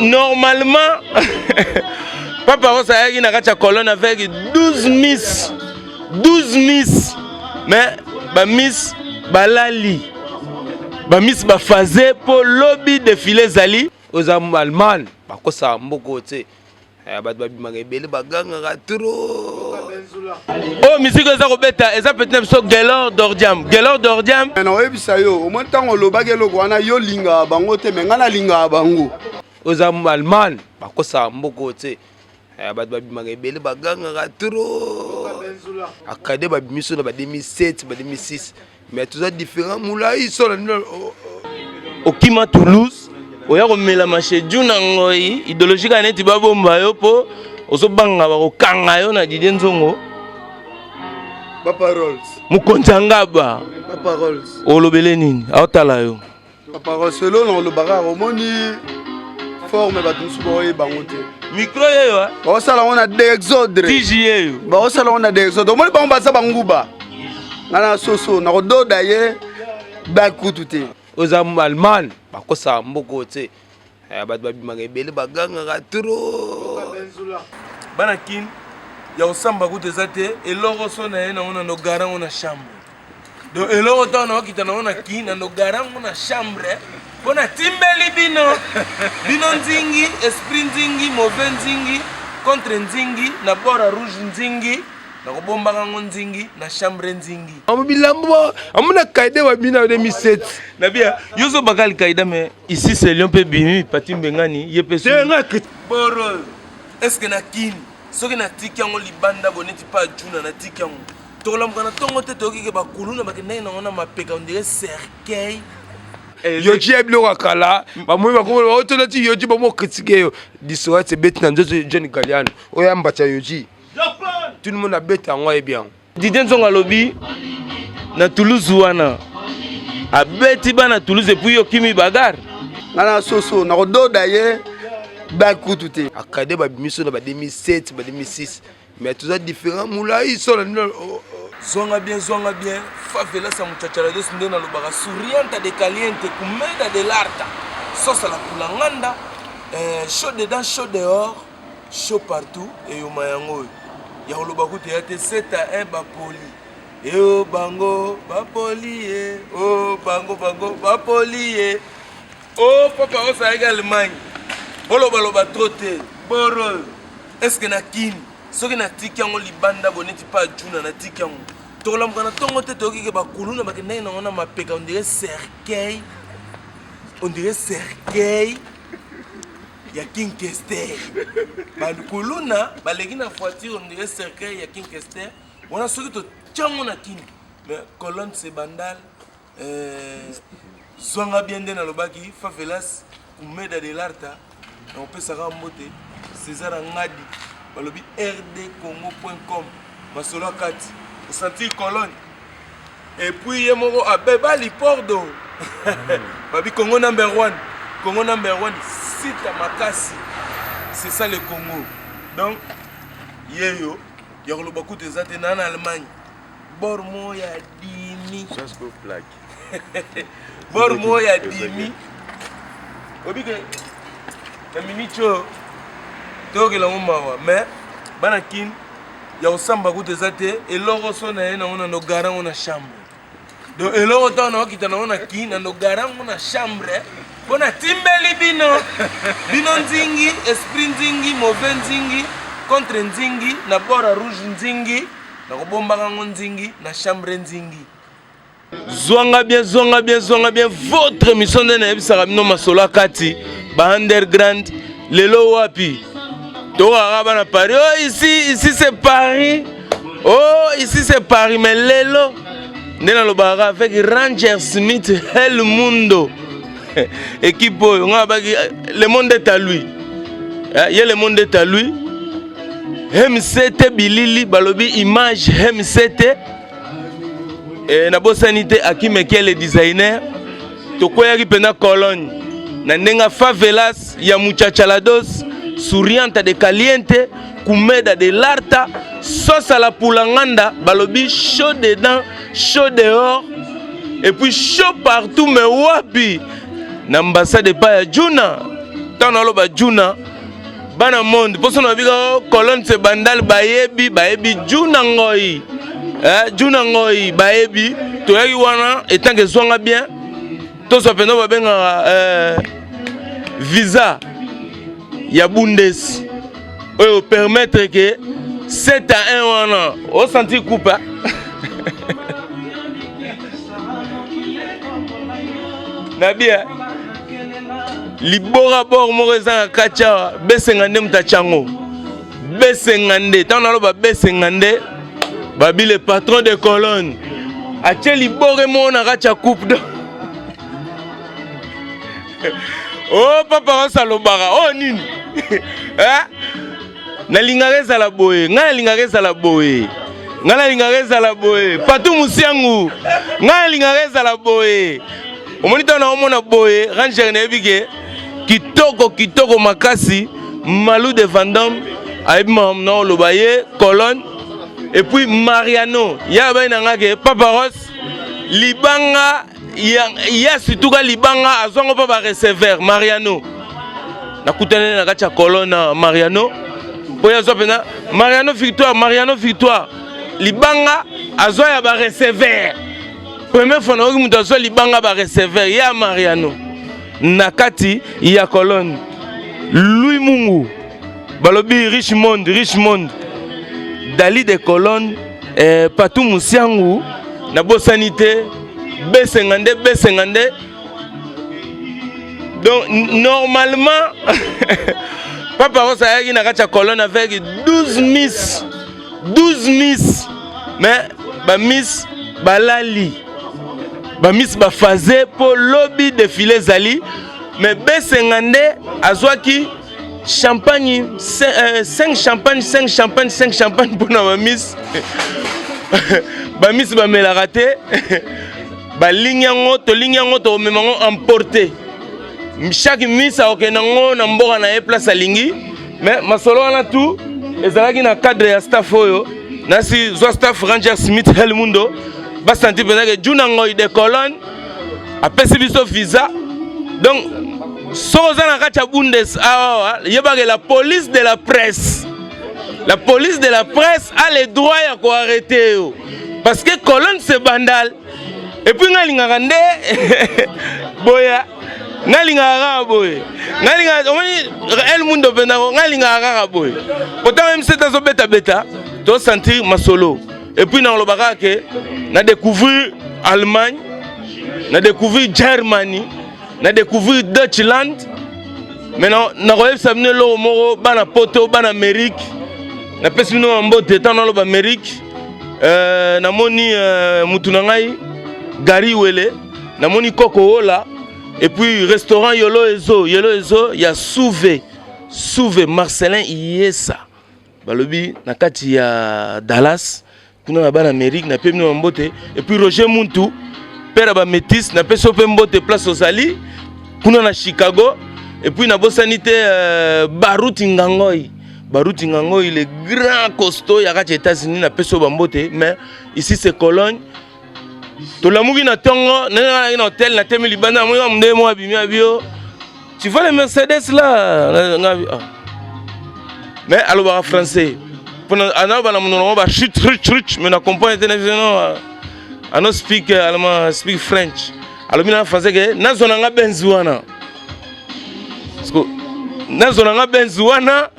Normalement Papa Rosa ayaki na kati ya colonne avec 12 miss, 12 miss, mais ba miss balali, ba miss bafaze mpo lobi défilé ezali. Oza Allemagne, bakosaka mboko te. Bato babimaka ebele, bagangaka trop. Oyo misiki eza kobeta eza peti na biso Gelor Dordiam, Gelor Dordiam. Na oyebisa yo, omoi ntango olobaki eloko wana, yo olingaka bango te, me ngai nalingaka bango. Oza Allemagne, bakosaka mboko te. Bato babimaka ebele, bagangaka trop. Akade babimi so na ba 2007, ba 2006, mais toza différent, molai so na Okima Toulouse, oya komela masheju na ngoi idéologie kaka neti babomba yo mpo ozobanga bakokanga yo na Didie Nzongo. Papa Rolls. Mokonzi ya ngaba. Papa Rolls. Olobele nini aotala yo? Papa Rolls, elo na olobaka, omoni forme, bato mosusu baoyeba yango te. Micro yeyo. Baosala yango na désordre. Tiji yeyo. Baosala yango na désordre. Omoni, bango baza banguba, nga na soso nakododa ye bakutu te. Oza Allemagne, bakosaka mboko te. Bato babimaka ebele, bagangaka trop. Bana Kine, ya kosamba kutu eza te. Eloko so na ye nango na ndogara yango na chambre. Donc eloko ntango naokita nango na Kine, na ndogara yango na chambre mpo natimbeli bino, bino nzingi, esprit nzingi, mauvais nzingi contre nzingi na bord ya rouge nzingi, nakobombaka yango nzingi na chambre nzingi. Amo bilambo, amona kaide babimi na 2007. Nabia yo ozobaka Alkaïda, mais ici c'est Lion mpe bimi Pati Mbengani ye mpe. Te, nga Boro, est ce que na Kini, soki natiki yango libanda bo neti pa Juna, natiki yango, tokolamuka na ntongo te, toyoki ke bakuluna bakendaki nango na mapeka, on dirait cercueil? Yoji ya biloko ya kala, bamoi bakoma baotona ti yoji bamo critiquer yo. Disorati ebeti na nzoto. John Galiano oyo ambata yoji, tout le monde abeta yango, ayebi yango. Didie Nzongo alobi na Toulouse wana abeti bana Toulouse, et puis okimi bagarre. Nga na soso nakododa ye bakutu te. Akade babimi so na ba 2007, ba 2006, mais toza différent, molai so na Zwanga bien, zwanga bien. Favelas ya muchacharados nde nalobaka, souriante de caliente, kumeda de l'arta, sauce à la pulanganda, chaud dedans, chaud dehors, chaud partout. Eyoma yango oyo ya koloba kutu ya te. 7 à 1, bapoli eo bango, bapoli ye o bango, bango bapoli ye o. Papa osalaki Allemagne, olobaloba trop te. Boro, est ce que na Kini, soki natiki yango libanda bo neti pa Juna, natiki yango, tokolamuka na ntongo te, toyoki ke bakuluna bakendaki nango na mapeka, on dirait cercueil, on dirait cercueil ya King Kester. Bakuluna baleki na voiture, on dirait cercueil ya King Kester wana. Soki totiango na Kini, mais colonne se bandal. Zwanga bien nde nalobaki, favelas kumeda de l'arta, nakopesaka mbote César Ngadi. Balobi rdcongo.com, masolo ya kati, osentir colonne. Et puis ye moko abeba lipordo, babi Congo number one, Congo number one, sita makasi, c'est ça le Congo. Donc yeyo ya koloba kutu eza te. Na Allemagne, bor moko ya dimi, bor moko ya dimi, obike na miniti oyo toyokela yango mawa. Mais bana Kine, ya kosamba kutu eza te. Eloko so na ye nango na ndogara yango na chambre. Donc eloko ntango naokita nango na Kine, na ndogara yango na chambre mpo natimbeli bino, bino nzingi, esprit nzingi, mauvais nzingi contre nzingi na bord ya rouge nzingi, nakobombaka yango nzingi na chambre nzingi. Zwanga bien, zwanga bien, zwanga bien, votre émission nde nayebisaka bino masolo ya kati, ba underground. Lelo wapi tokaka bana Paris? Oh, ici, ici c'est Paris, oh, ici c'est Paris. Mais lelo nde nalobaka avec Ranger Smith, El Mundo, équipe oyo nga baki, le monde est à lui. Ye, le monde est à lui. MCT bilili, balobi image MCT. Nabosani te Akimeke le designer. Tokweyaki mpena Cologne na ndenge favelas ya muchachalados, souriante de caliente, kumeda de l'arta, sauce à la pulanganda. Balobi chaud dedans, chaud dehors et puis chaud partout. Mais wapi na ambassade epai ya Juna. Ntango naloba Juna, bana monde mposo na bika oh, colonne se bandal bayebi, bayebi Juna Ngoi. Eh, Juna Ngoi bayebi toyaki wana etanke ezwanga bien tozwa mpenza babengaka eh, visa ya Bundes oyo permettre ke 7 à 1 wana osanti coupe na bia libora bor moko eza na kati awa besenga nde moto atyango besenga nde ntango naloba besenga nde babi le patron de colonne atie libore moko na kati ya coupe do o oh, papa rosa alobaka oyo oh, nini eh? Nalingaka ezala boye, ngai nalingaka ezala boye, ngai nalingaka ezala boye, Patou Musiangu, ngai nalingaka ezala boye. Omoni ntango naomona boye Ranger nayebi ke kitoko kitoko makasi. Malou de Vendôme ayebi makambo na oloba ye colonne et puis Mariano ya bayi na ngai ke Papa Ross libanga ya, ya situka libanga azwango mpo ba receveur Mariano nakutani na kati ya colonne Mariano mpo ye azwa mpenza Mariano victoire Mariano victoire libanga azwa ya ba receveur première fois nayoki moto azwa libanga ba receveur ya Mariano na kati ya colonne Louis Mungu balobi Richmond Richmond Dali de colonne eh, Patou Musiangu nabosani te besenga nde besenga nde donc normalement Papa Rosa ayaki na kati ya colonne avec 12 miss 12 miss mais ba miss balali ba miss bafaze mpo lobi defile ezali mais besenga nde azwaki champagne 5 champagne 5 champagne 5 champagne mpo na bamis bamis bamelaka te balingi yango tolingi yango tokomema yango emporte chaque miss akokende yango na mboka na ye place alingi mais masolo wana tout ezalaki na cadre ya staff oyo nasi zwa staff Ranger Smith Helmundo basanti mpenza ke Juna Ngoy de Cologne apesi biso visa donc soki oza na kati ya Bundes awa yebake la police de la presse la police de la presse a le droit ya koarrete yo parce que Cologne se bandal et puis ngai alingaka nde boya ngai alingaka kaka boye ngai alingaka omoni El Mundo mpenza ngai alingaka kaka boye pourtant même se azobetabeta tosentir masolo et puis nakoloba kaka ke na découvrir Allemagne na découvrir Germany na découvrir Deutschland mais nakoyebisa bino eloko moko bana poto bana Amérique napesi bino bambote ntango naloba Amérique euh, namoni euh, mutu na ngai Gary Wele namoni Koko Wola et puis restaurant Yolo Ezo Yolo Ezo ya Souve Souve Marcelin Iyesa balobi na kati ya Dallas kuna na bana Amérique na pemi na mbote et puis Roger Muntu père ya ba métis na pesi mpe mbote place ozali kuna na Chicago et puis nabosani te euh, Baruti Ngangoi Baruti Ngangoi le grand costaud ya kati ya États-Unis na pesi ba mbote mais ici c'est Cologne tolamuki na ntongo ndenge ngai nayaki na hotel natemi libanda namoni kaka mondele moko abimi abio tu vois le Mercedes là ngai ah. Mais alobaka français mpona analoba na monoko yango ba chut rich rich mais na comprendre te na biso non ano speak allemand speak french alobi na français ke nazwa na nga benzi wana nazwa na nga benzi wana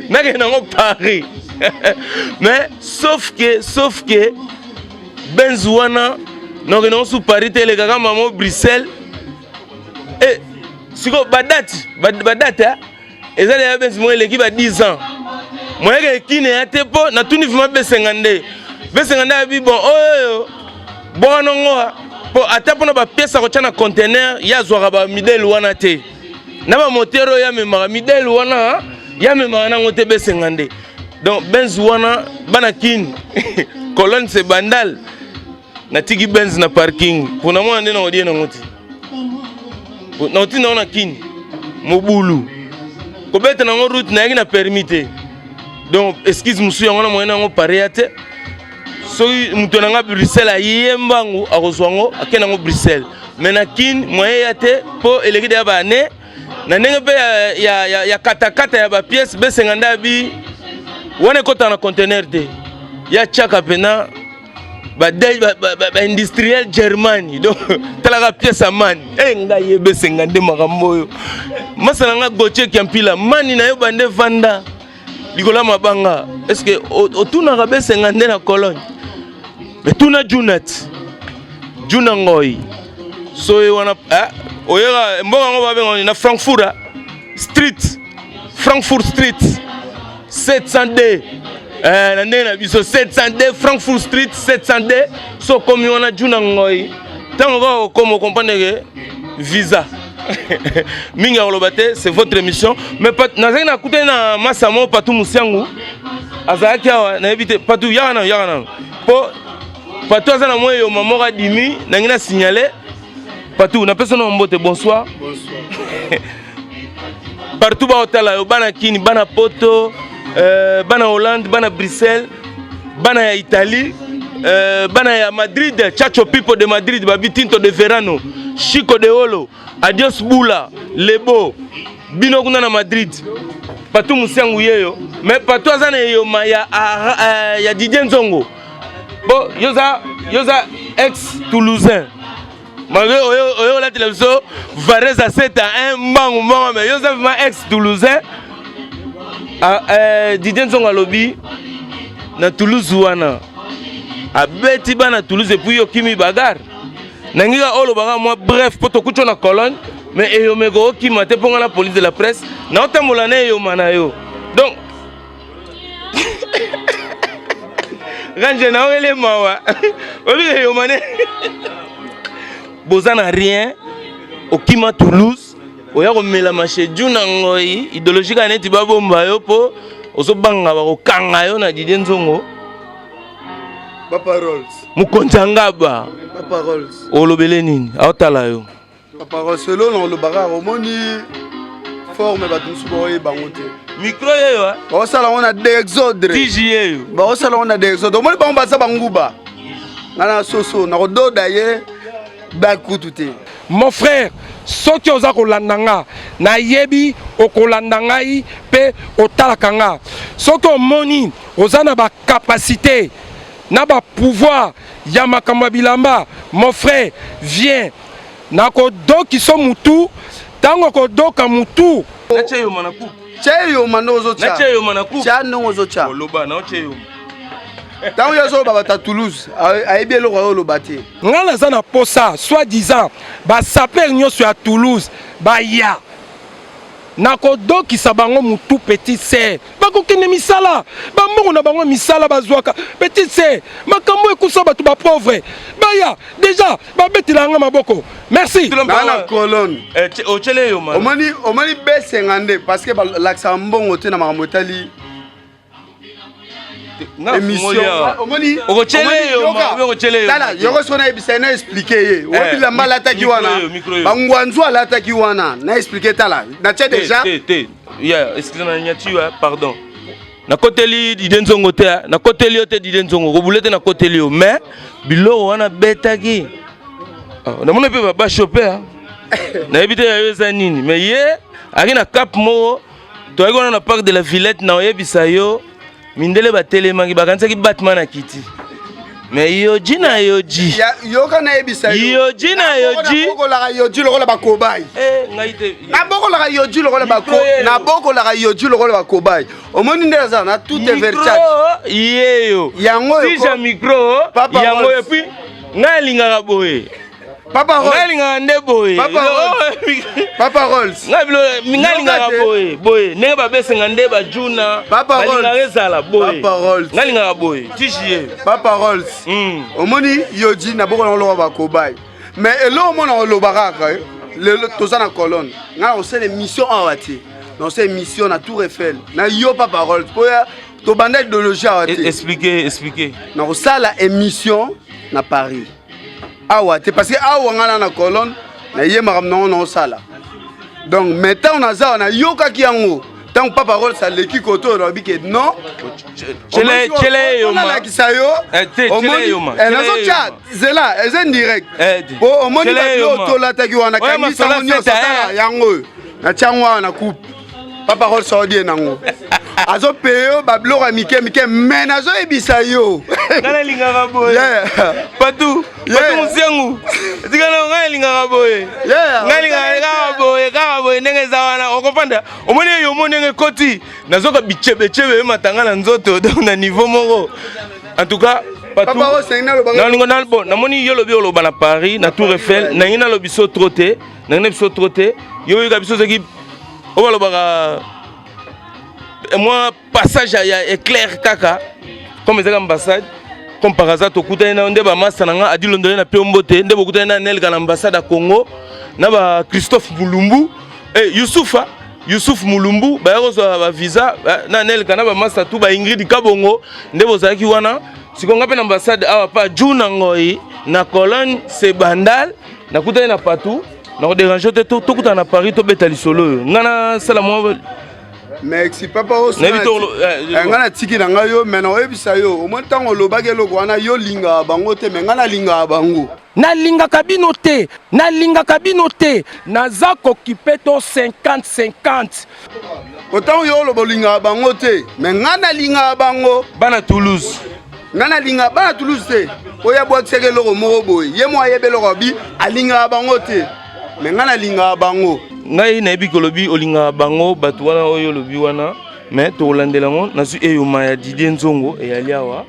nakende nango paris mais sauf que sauf que benzi wana nakende nango su paris te elekaka mamo bruxelles e sikoyo badate badate eza deja benzi moko eleki ba 10 ans moyeke ekine ya te mpo natuni vraimen besenga nde besenga nde abi bon oyo bwaka nongo mpo ata mpona bapiese akotya na contener ye azwaka bamidele wana te na bamotere oyo amemaka midele wana ye amemaka nango te besenga nde donc benz wana bana kini colonne se bandal natiki benz na parking mpo na mwana nde nakodie nango te nakotinda yango na kini mobulu kobeta nango route nayaki na permis te donc excuse mosusu yango na moyen yango pareya te soki moto na nga bruxelles aye mbangu akozwa yango akende yango bruxelles mais na kini moyen ya te mpo eleki deya baane. Na ndenge mpe ya, ya, ya, ya katakata ya bapièce besenga nde abi wana ekotaka na conteneur te ya tiaka mpena baindustriel germany donc talaka pièce ya mani e eh, ngai ye besenga nde makambo oyo masa na nga gautier kiampila mani na yo bande vanda likolo ya mabanga est ce que otunaka besenga nde na cologne etuna junat juna ngoi soye wana eh, oyeka mboka yango babenga na frankfurt ah. street frankfurt street 702 eh, na ndenge na biso 702 frankfurt street 702 so okomi wana juna ngoi ntango kaka okoma okomprendre ke visa mingi ya koloba te c'est votre émission mais nazalaki nakutani na masa moko patu musiangu azalaki awa nayebi te patu yaka nano yaka nano mpo patu aza na mwa eyoma moko adimi nangi na signale patu napesa na mbote bonsoir, bonsoir. partout baotala yo bana kini bana poto euh, bana hollande bana bruxelles bana ya italie euh, bana ya madrid chacho pipo de madrid babi tinto de verano chico de olo adios bula lebo bino kuna na madrid patu musiangu yeyo mais patu aza na eyoma ya, uh, ya didier nzongo bo yoza yoza ex toulousain malgré oyo oyo olatela biso varese à 7 à 1 mbangu mbangu mais yo oza vraiment ex toulousain ah, eh, didier nzongo alobi na toulouse wana abeti bana toulouse epuis yo okimi bagare nangi kaka olobaka mwa bref mpo tokuti yo na cologne mais eyoma ekokokima te mpo nga na police de la presse naotambola na eyoma na yo donc Ranger na wele mawa. Obi yo mané. Boza na rien. Okima Toulouse. Oya komela mashe juna ngoi idéologie ka neti babomba yo po ozobanga bakokanga yo na Didier Nzongo. Papa Rolls. Mokonzi ya ngaba. Papa Rolls. Olobele nini? Aotala yo. Papa Roselo na olobaka omoni forme bato mosusu baoyeba yango te micro yeyo eh? baosala yango na dexodre tiji yeyo baosala yango na dexodre omoni bango baza banguba nga na soso nakododa ye bakutu te mon frère soki oza kolanda nga nayebi okolanda ngai mpe otalaka nga soki omoni oza na bacapacité na bapouvoir ya makambo ya bilamba mon frère viens Nakodokiso mutu tango okodoka mutu. Natia yoma na coupe. Tia yoma ndenge ozotia. Natia yoma na coupe. Tia ndenge ozotia. Oloba na otia yoma. Tango yo azoloba bato ya Toulouse ayebi eloko ayoloba te. Nga naza na posa soit disant ba sapeur nyonso ya Toulouse baya nakodokisa bango mutu petite sœur bakokende misala bambongo na bango misala bazwaka petite sœur makambo ekusa bato ba pauvre baya deja babetela yanga maboko merci na colonne eh, otyele yo omoni omoni besenga nde parce que balakisaka mbongo te na makambo etali émissionotala yoko soki nayebisa ye na explike ye oyo eh, bilamba alataki wana bangwanzu alataki wana na explike tala natie déjà pardon nakoteli dide nzongo te eh. nakoteli yo te dide nzongo kobule te nakoteli yo mais biloko wana betaki ah, namoni mpe babashope eh. nayebi te yayo eza nini mais ye aki na cap moko toyaki wana na parc de la villette na oyebisa yo mindele batelemaki bakanisaki batman akiti mais yoji na yoji yoka nayebisa yoji na yoji nabokolaka yoji lokola bakobai eh, ngai te nabokolaka yoji lokola nabokolaka yoji lokola bakobai omoni nde aza na tout everchat yeyo yango tija micro yango epuis ngai alingaka boye Papa Rolls. Ngai lingaka nde boye. Papa Rolls. Papa Rolls. Ngai bilo ngai lingaka boye. Boye ndenge babesenga nde ba Juna. Papa Rolls. Balingaka ezala boye. Papa Rolls. Ngai lingaka boye. Tiji Papa Rolls. Omoni yoji na boko na loba bakobai. Mais eloko mona oloba kaka eh, lelo toza na colonne. Ngai nakosala émission awa te. Nakosala émission na Tour Eiffel. Na yo Papa Rolls. Po ya tobanda idéologie awa te. Expliquer, expliquer. Nakosala émission na Paris. awa te parce que awa ngai na na colonne naye makambo nango naosala donc mais ntango naza awa nayokaki yango ntango papa rols aleki koto oyo nalobi ke non nalakisa yo eh, eh, nazotya zela eza indirect eh, po omoni bato oyo tolataki wana kangisa yango nyonso tala yango oyo. Natia yango awa na coupe. Papa Rolls aodie nango. Azopeye yo babiloko ya mike mike me nazoyebisa yo. Ngai nalingaka boye. Patu, Patu Musiangu. Tika na ngai nalingaka boye. Ngai nalingaka kaka boye, kaka boye ndenge eza wana. Okomprendre? Omoni yo omoni ndenge ekoti. Nazoka bichebechebe ematanga na nzoto donc na niveau moko. En tout cas, Patu, nalingo na bon, namoni yo lobi oloba na Paris, na Tour Eiffel, nangi nalobi so trop te, nangi na biso trop te. Yo yoka biso soki oyo balobaka eh, mwa passage ya éclair kaka comme ezaka ambassade comme par hasard tokutani na nde bamasta na nga adi londole na pio mbote nde bokutani na nelka na ambassade ya congo na ba christophe mulumbu eh, yusufa yusuf mulumbu baya kozwa bavisa eh, na nelka na bamasta tu ba ingrid kabongo nde bozalaki wana sikoyo nga mpe na ambassade awa pa juna ngoi na cologne sebandal nakutani na patou nakoderange te tokutana na paris tobeta lisolo oyo ngai nasala mwa merci papa eh, eh, ngai natiki na ngai yo me nakoyebisa yo omoi ntango olobaki eloko wana yo olingaka bango te me ngai nalingaka bango nalingaka bino te nalingaka bino te naza kokipe to 50 50 otango yo oloba olingaka bango te me ngai nalingaka bango bana toulouse ngai nalingaka bana toulouse te oyo abwakisaki eloko moko boye ye moko ayebi eloko abi alingaka bango te me ngai nalingaka bango ngai nayebi kolobi olingaka bango bato wana oyo olobi wana me tokolandela yango nazwi eyoma ya didie nzongo eyali awa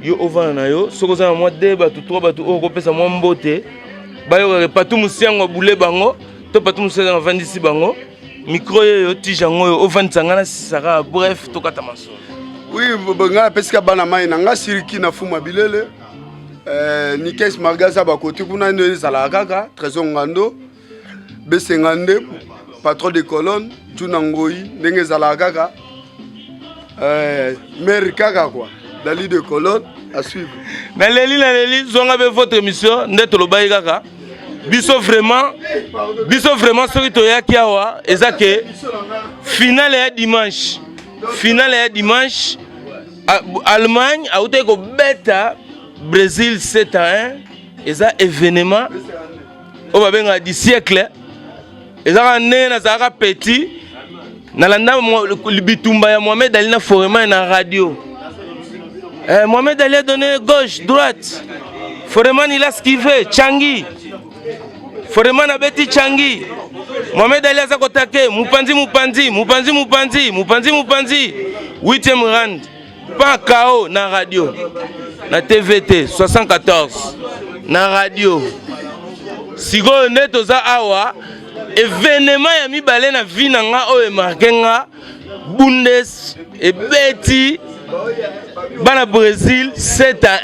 yo ovanda na yo soki oza na mwa de bato trois bato oyo okopesa mwa mbote bayokaka patu mosiango abule bango to patu mosiango avandisi bango micro yeyo tige yango oyo ofandisa ngai nasisaka bref tokata masolo oui ngai napesika bana mai na ngai siriki na fuma bilele euh, nikes margaza bakoti kuna nde ezalaka kaka trésor ngando besenga nde patron de colonne juna ngoi ndenge ezalaka kaka euh, mare kaka kua dali de colonne à suivre naleli naleli zonga mpe votre émission nde tolobaki kaka biso vraiment biso vraiment soki toyaki awa eza ke finale ya dimanche finale ya dimanche allemagne autaki kobeta brésil 7 à 1 eza événement oyo babengaka du siècle ezaka ndenge nazalaka petit nalanda bitumba ya mohamed ali na foreman na radio eh, mohamed ali a donné gauche droite foreman il a esquivé changi foreman abeti changi mohamed ali aza kotake mupanzi mupanzi mupanzi mupanzi mupanzi mupanzi 8e round pa kao na radio na tvt 74 na radio sikoyo nde toza awa evenema ya mibale na vie na nga oyo emarke nga bundes ebeti bana brésil 7 à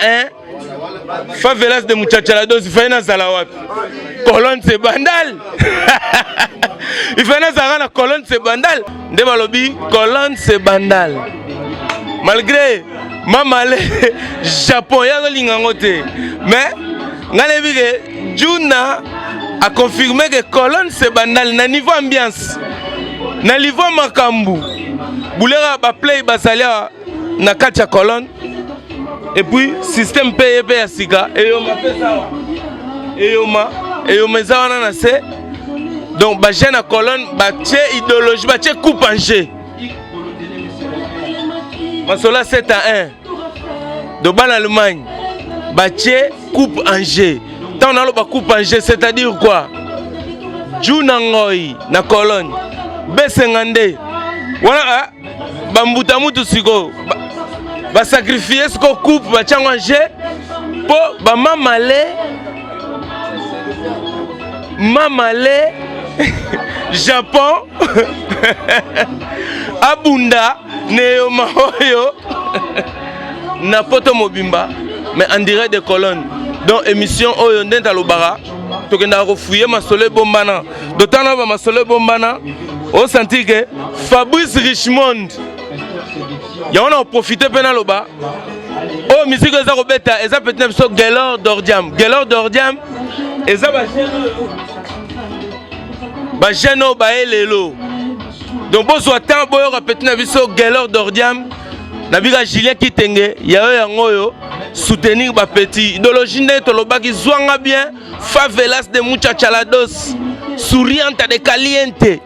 1 favelas de muchachalados ifai nazala wapi colonne se bandal ifai nazalaka na colonne se bandal nde balobi colonne se bandal malgré mamale japon ye azolinga yango te mais ngai nayebi ke juna aconfirme ke colonne se bandal na niveau ambiance na niveau makambo buleka baplay bazali awa na kati ya colonne et puis système mpe ye mpe ya sika eyoma mpe eza awa eyoma eyoma eza wana na se donc bajeune ya colonne batie idéologie batie coupe en jeu masolo ya 7 à 1 donc bana allemagne batie coupe en jeu ntango naloba coupe en jeu c'est-à-dire quoi juna ngoi na cologne besenga nde wana ah, bambuta mutu sikoyo basakrifie sikoyo coupe batyango en jeu mpo bamamale mamale japon abunda neyoma oyo na poto mobimba mais en direct de colonne donc émission oyo nde ntalobaka tokendaka kofuye masolo ebombana dotana ba masolo ebombana osentir ke fabrice richmond yango na koprofite mpe naloba oyo miziki eza kobeta eza peti na biso gelor dordiam gelor dordiam eza bajeune oyo baye lelo donc bozwa temps boyoka peti na biso gelor dordiam na bika julien kitenge ya yo yango oyo soutenir bapetit idéologie nde tolobaki zwanga bien favelas de muchachalados souriante de caliente.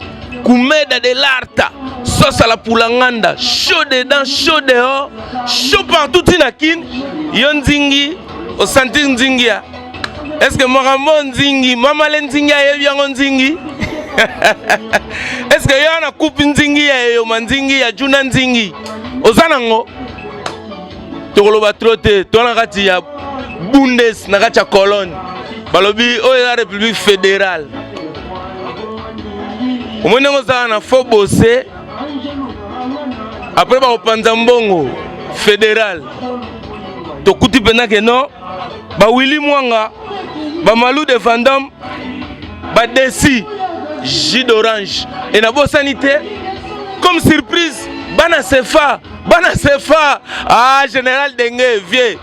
Kumeda de l'Arta, sauce à la poulanganda, chaud dedans, chaud dehors, chaud partout tina kin, yo nzingi, osanti nzingi ya. Est-ce que makambo nzingi, mama le nzingi ayebi yango nzingi? Est-ce que yo na coupe nzingi ya eyoma nzingi ya juna nzingi? Oza nango? Tokoloba trop te, to na kati ya Bundes na kati ya Cologne. Balobi oyo eza République fédérale. Omoni ndenge ozala na faux bose après bakopanza mbongo fédéral. Tokuti mpenza ke non ba Willy Mwanga, ba Malou de Vandam, ba Desi jus d'orange. Et nabosani te comme surprise bana Sefa, bana Sefa, ah général Denge vieux.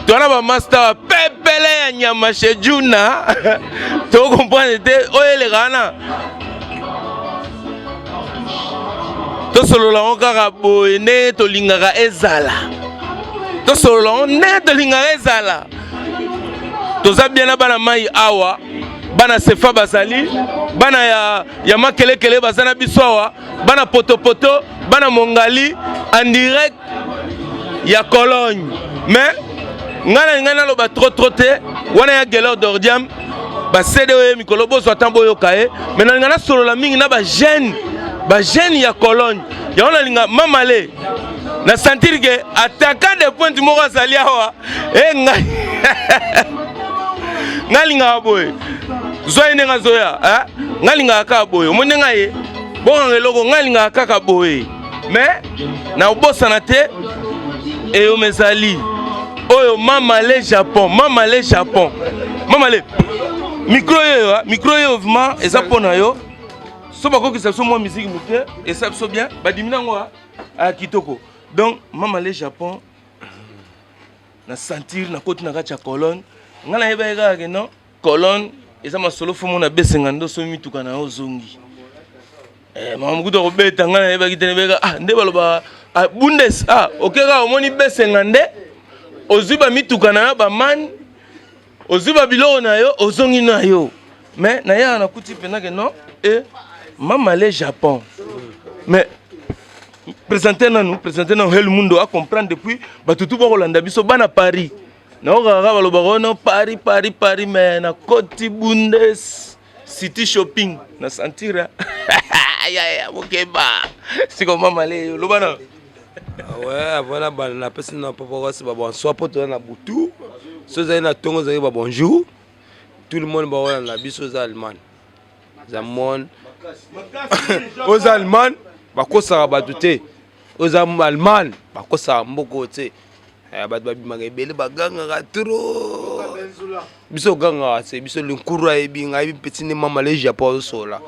Toana ba master pepele ya nyama chez Juna. To comprendre te oyo eleka wana. Tosolola yango kaka boye ndenge tolingaka ezala. Tosolola yango ndenge tolingaka ezala. Toza bien na bana mai awa, bana Sefa bazali, bana ya makelekele baza na biso awa, bana potopoto, bana mongali en direct ya Cologne. Mais ngai na ngai naloba trop trop te, wana ya Gelor d'Ordiam ba CD oyo mikolo bozwa ntango boyoka ye, mais nalinga nasolola mingi na ba jeune, ba jeune ya Cologne. Yango nalinga mamale na sentir que attaquant de pointe moko azali awa e ngai ngai lingaka boye, zwa ye ndenge azoya, ngai lingaka kaka boye, omoni ndenge aye bokanga eloko, ngai lingaka kaka boye, mais nakobosana te eyoma ezali oyo mama le Japon, mama le Japon, mama le micro oyo, micro oyo vraiment eza mpo na yo. So bakokisa biso mwa musique moke esa biso bien, badimi nango a kitoko. Donc mama le Japon na sentir nakoti na kati ya Cologne, ngai nayebaki kaka ke non Cologne eza masolo fo mona besenga ndo somi mituka na yo ozongi. Mama mokutu akobeta ngai nayebaki te, nayebaki ah nde baloba ah, Bundes ah oke kaka omoni besenga nde ozwi bamituka na yo bamani ozwi babiloko na yo ozongi na yo. Mais nayaka nakuti mpenza ke non e mama le Japon, mais présenter nanu, présenter nanu Hel Mundo a comprendre depuis bato tu bakolanda biso bana Paris naokaka balobaka ono Paris Paris Paris, mais nakoti Bundes City Shopping na sentira ya mokeba siko mama le loba na. Ouais, avant na bana napesi na papa wasi ba bonsoir po toza na butu, so ozali na ntongo ozali ba bonjour tout le monde baolanda biso. Oza Allemagne, oza monde, oza Allemagne, bakosaka bato te. Oza Allemagne, bakosaka mboka oyo te. Bato babimaka ebele bagangaka trop, biso ogangaka te. Biso linkuru ayebi ngai, ayebi petit nde mama le Japon azosola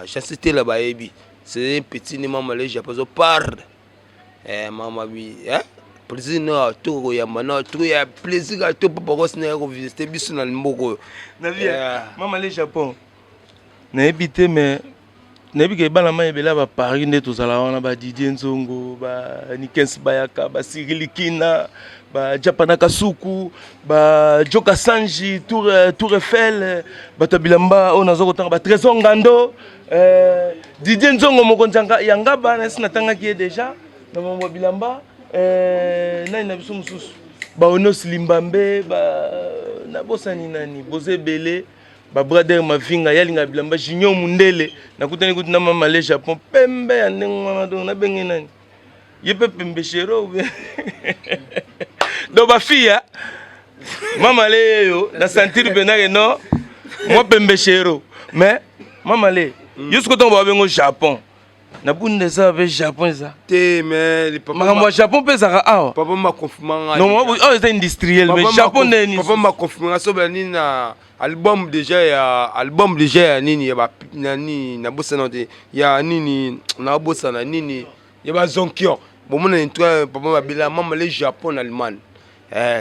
chance tela bayebi c'est petit nde mama le Japon azoparle mama bi plaisir na to koyamba na to ya plaisir ka to papa kosi na kovisite biso na mboka oyo. Mama le Japon nayebi te, mais nayebi ke bana mai ebele ya baparis nde tozala wana, badidier Nzongo, banikens bayaka, basirili kina, bajapana kasuku, bajoka sanji, Tour Eiffel, bato ya bilamba oyo naza kotanga, batrésor ngando, Didier Nzongo mokonzi ya ngaba nasi natangaki ye déjà na mambo ya bilamba, nani na biso mosusu, baonos limbambe, nabosani nani, boza ebele, babrader mavinga yalinga bilamba, Junior Mundele. Nakutani kuti na mama le Japon pembe ya ndenge wana, donc nabenge nani ye mpe pembe shero donc bafille mama le yeyo na sentir mpenza ke non mwa pembe shero. Mais mama le yo siko ntango babengo Japon na bunda eza mpe Japon eza te, mais makambo ya Japon mpe ezalaka awa. Papa maconfirma nga. Non, oyo eza industriel, mais Japon ndeni? Papa maconfirma nga soba nini na album déjà, ya album déjà ya nini, ya ba nani, nabosana te, ya nini, nabosana nini, ya bazonkion bomona intro papa babela mama le Japon na Allemagne.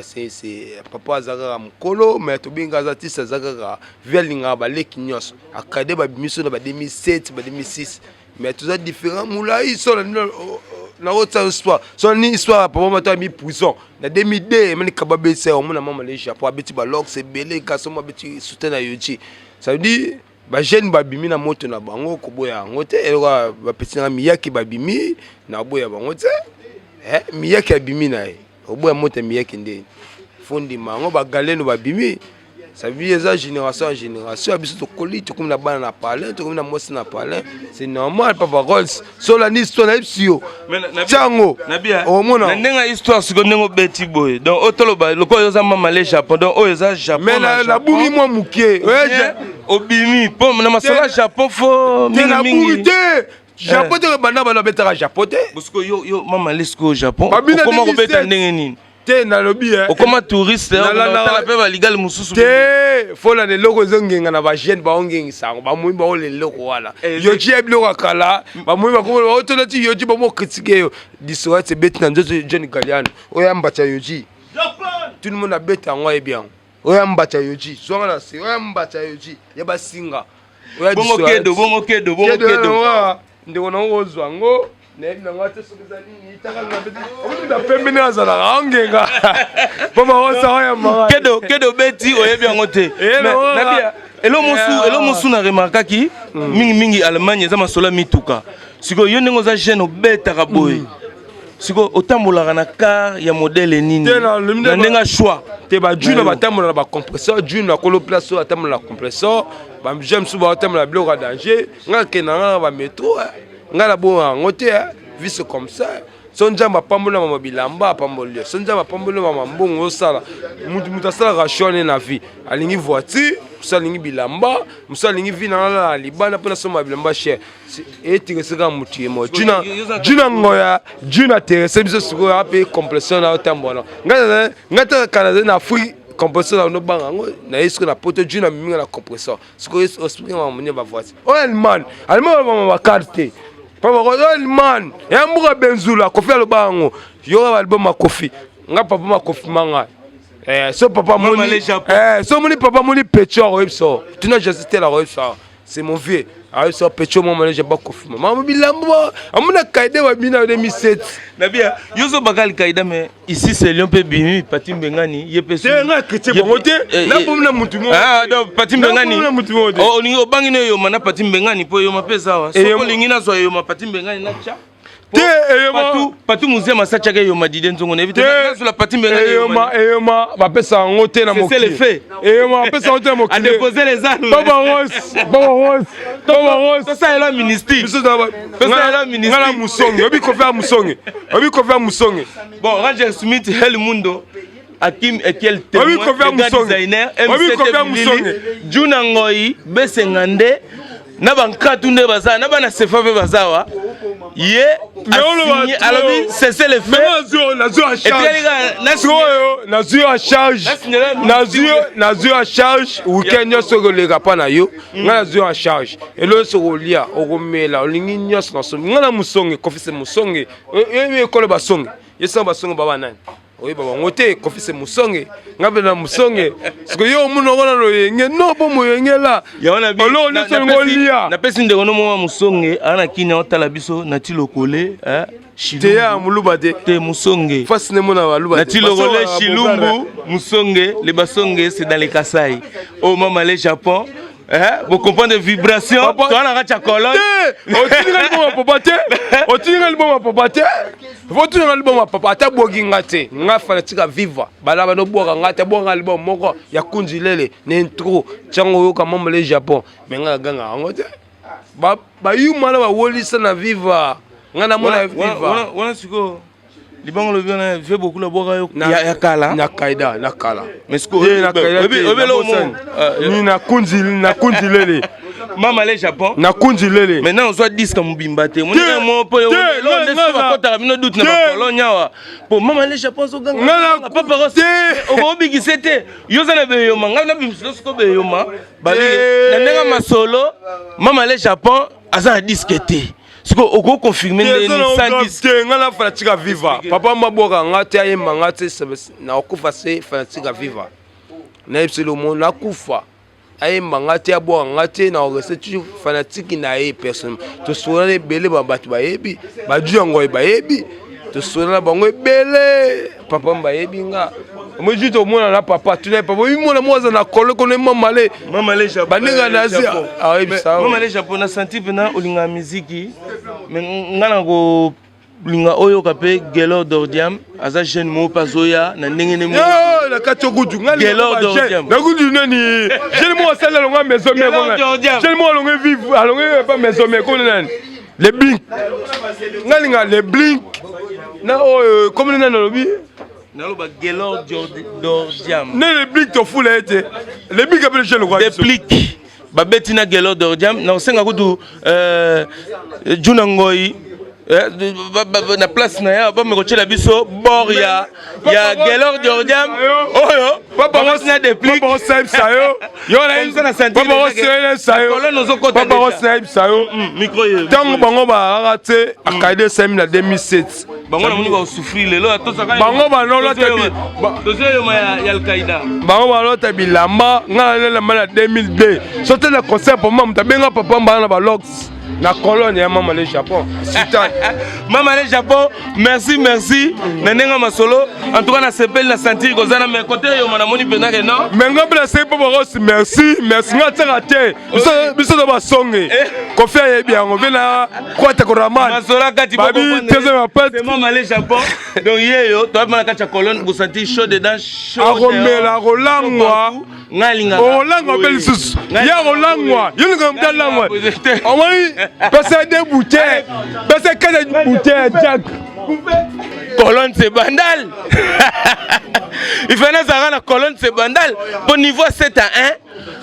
C'est papa aza kaka mokolo, mais tobenga aza tisi, aza kaka vi alingaka baleki nyonso akade babimiso na ba 2007 ba 2006, mais toza différent molai. So nakotia histoire, so ni histoire ya papa mato ami prison na 2002 emani kaba besa omona mama le Japon abeti balox ebele, kasi omo abeti soutien na yoji, ça veut dire. Ba jeunes babimi na moto na bango, koboya yango te. Eloko bapesi nanga miyaki babimi, naboya bango te. Eh, miyaki abimi na ye, oboya moto ya miyaki ndeni? Fo ndima yango. Bagaleno babimi, ça veut dire eza génération ya génération ya biso. Tokoli, tokomi na bana na palin, tokomi na mwasi na palin, c'est normal. Papa Rolls, solani histoire nayebisi yo ntiango. Omona na ndenge ya histoire sikoyo, ndenge obeti boye, donc oyo toloba lokola oyo oza mama le Japon, donc oyo eza Japon. Mais nabungi mwa moke. Obimi mpo na masolo ya Japon fo. Te, nabungi te. Japon te, banda bana babetaka Japon te. Sikoyo yo mama le, sikoyo Japon okoma kobeta ndenge nini? Te, nalobi. Okoma touriste, otala mpe baligale mosusu. Te, folanda eloko ezongenga na bajeune, baongengisa yango, bamoi baola eloko wana. Yoji ya biloko ya kala, bamoi bakoma baotona ti yoji bamo critiquer yo. Disorati ebeti na nzoto. John Galiano, oyo ambata yoji, tout le monde abeta yango, ayebi yango. Oyo ambata yoji, zwanga na se, oyo ambata yoji ya basinga. Bongo kedo, bongo kedo, bongo kedo. Ndeko nango ozwa yango, nayebi nango te soki eza nini. Taka pembe nde azalaka angenga mpo baosa oyambaka. Kedo, kedo beti, oyebi yango te. Elo mosu, elo mosu na remarkaki mingimingi Allemagne eza masolo ya mituka. Sikoyo yo ndenge oza jeune, obetaka boye, sikoyo otambolaka na car ya modèle nini na ndenge ya choix? Te, bajune batambola na bacompresseur. June akolo place oyo atambola na compresseur. Bajeune mosusu baotambola na biloko ya danger. Ngai akenda nga na bametro, ngai nabonga yango te. Vie, c'est comme ça. So Nzambe apamboli mama bilamba, apamboli yo. So Nzambe apamboli mama mbongo, osala mutu. Mutu asalaka choix ne na vie. Alingi voiture, mosu alingi bilamba, mosu alingi vie nanga na libanda mpo nasomba bilamba cher. Eterese kaka motu ye moko. Juna Ngoya, juna terese biso sikoyo ape complexion na otambola. Ngai taka nazali na Afrique, compresseur na nobanga yango. Naye sikoyo na Poto, juna miminga na compresseur. Sikoyo explique makambo nini? Bavoiture oyo Allemagne, Allemagne bamama bakarte te. Papa, oyo Allemagne ya mboka benzula. Kofi aloba yango, yoka baalbum ya Kofi. Nga papa makofi manga. So papa moni, so moni papa moni pecho, akoyebisa tuna Jesus tel, akoyebisa c'est mon vieux, akoyebisa pecho mwa manager bakofi mama bilambo amona kaide babina 2007. Nabia yo ozobaka Alkaïda, mais ici c'est Lion mpe bimi Pati Mbengani ye mpe. Te, nga chrétien bongo te, nabomi na mutu moko. Ah, donc Pati Mbengani olingi obangi no eyoma na Pati Mbengani mpo eyoma mpe eza awa. Soki olingi nazwa eyoma Pati Mbengani natya. Te, eyoma. Patu Muzema asatiaka eyoma. Dide Nzongo, nayebi te, nazwela Pati Mbengani. Eyoma, eyoma bapesa yango te na mokili. Eyoma bapesa yango te na mokili. Adépose les armes. Papa Rose, Papa Rose, Papa Rose. Tosalela ministre. Nga na musonge, oyebi Kofi ya musonge, oyebi Kofi ya musonge. Bon, Roger Smith, El Mundo, Akim Ekiel. Oyebi Kofi ya musonge, oyebi Kofi ya musonge. Juna Ngoi Besenga nde na bankatu nde baza na bana sefa mpe baza awa. Ye alobi cessez le feu. Sikoyo nazwi en charge, nazwi en charge weekend nyonso ekoleka mpa na yo. Ngai nazwi en charge eloko nyonso, okolia, okomela, olingi nyonso nasombi. Ngai na mosonge, Kofi se mosonge. Oyebi ekolo basonge, ye sango basonge baba nani? Oyeba bango te. Kofi se mosonge, ngai mpe na mosonge. Sikoyo yo omona wana loyenge no mpo moyengela oloko nyonso olingo olia. Napesi ndeko no moko mosonge aa na kini, aotala biso na ti lokole. Te, ya moluba te. Te, musonge. Fasi ne mona baluba. Na ti lokole Shilumbu musonge. Le basonge, c'est dans les Kasai. Oh mama le Japon, eh, vous comprenez vibration? Toi na kati ya colonne. Otininga liboma papa te, otininga liboma papa te, otininga liboma papa. Ata bwoki nga te, nga fanatique viva bala banobwaka nga te. Bwaka liboma moko ya kunzi lele na intro ntiango, oyoka mama le Japon. Me nga naganga yango te. Bayuma na bawolisa na viva, nga namona viva. Wana sikoyo libango lobi wana vie bokula bwaka yo ya kala. Na kaida na kala. Ni nakunzi, nakunzi lele. Mama le Japon. Nakunzi lele. Maintenant ozwa disque mobimba te mo mpo bakotaka bino doute na bakologne awa po mama le Japon azoganga. Papa, okobikise te, yo oza na beyoma, ngai nabimisa siko beyoma na ndenge masolo. Mama le Japon aza na disque te, siko okoconfirme ndeni sans disque? Te, ngai na fanatique viva. Papa mabwaka nga te, ayemba nga te, nakokufa se fanatique viva. Nayebi lomo nakufa, ayemba nga te, abwaka nga te, na reste toujours fanatique na ye personnellement. Tosolana ebele, bato bayebi, baju yango bayebi, tosolana bango ebele. Papa bayebi nga. Moi juste omona na papa tuna papa oyi mona mwa aza na kolo kono mamale mamale Japon baninga na Asie ayebisa mamale Japon na senti mpena olingaka miziki mais nga na ko linga oyoka mpe Gelor Dordiam aza jeune moko mpe azoya na ndenge ne na kati okutu Gelor Dordiam na kutu nani jeune moko asali alonga maison mère jeune moko alonga vive alonga pas maison mère kono nani le blink nga linga le blink na oyo komi nani alobi naloba Gelor Dordiam ne le blink tofula ye te le blink ape le jeune lokwa déplique babeti na Gelor Dordiam na kosenga kutu euh, Juna Ngoi eh, na place na ye bameka kotyela biso bord ya ya Gelor Dordiam oyo babeti na déplique osebisa yo yo yo ntango bango balaka te akaide esami na 2007 bango namoni bakosouffrir lelo bango balolata tozoyoma ya alkaïda bango balota bilamba ngai nalelamba na 2002 so te na concert poma moto abenga papa mbala na balox na colonne ya mama le japon sultan mama le japon merci merci na ndenge masolo en tout cas nasepeli na sentir koza na mais kote eyoma namoni mpenza ke non mais nga mpe naseki mpo bakosi merci merci nga atiaka te biso to basonge eh. kofi ayebi yango mpe na kwata koraman masolo kati babi deuxième appel mama le japon donc yeyo toyabima na kati ya colonne bosentir chaud dedans chaud akomela akolangwa ngai alingaka olangwa mpe lisusu ye akolangwa yo linga moto alangwa omoni pesa de bouteille pesa kata bouteille ya jack colonne se bandal il fallait nazalaka na colonne se bandal mpo niveau 7 à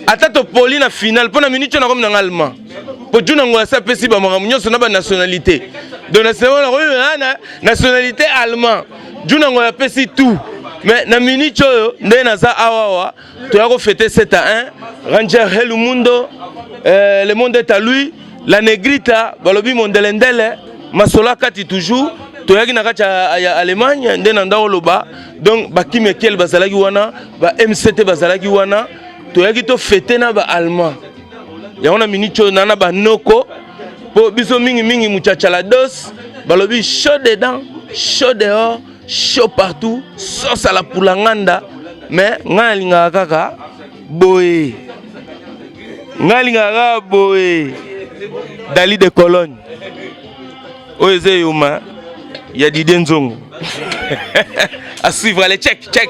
1 ata topoli na finale mpo na minute oyo nakomi nanga allemand mpo juna ngo asi apesi bamakambo nyonso na banationalité donc nakomi na nationalité allemand juna ngo apesi tout mais na minute oyo nde naza awawa toya kofete 7 à 1 ranger helumundo euh, le monde est à lui la negrita balobi mondelendele masolo akati toujours toyaki na kati ya, ya allemagne nde na ndako oloba donc bakimekiel bazalaki wana ba mct bazalaki wana toyaki tofete na ba allemand yango na minute oyo na na banoko mpo biso mingimingi muchachala dos balobi chaud dedans chaud dehors chaud partout sauce à la pulanganda mais ngai nalingaka kaka boye ngai alingaka kaka boye dali de cologne oyo eza eyoma ya didie nzongo à suivre allez check check.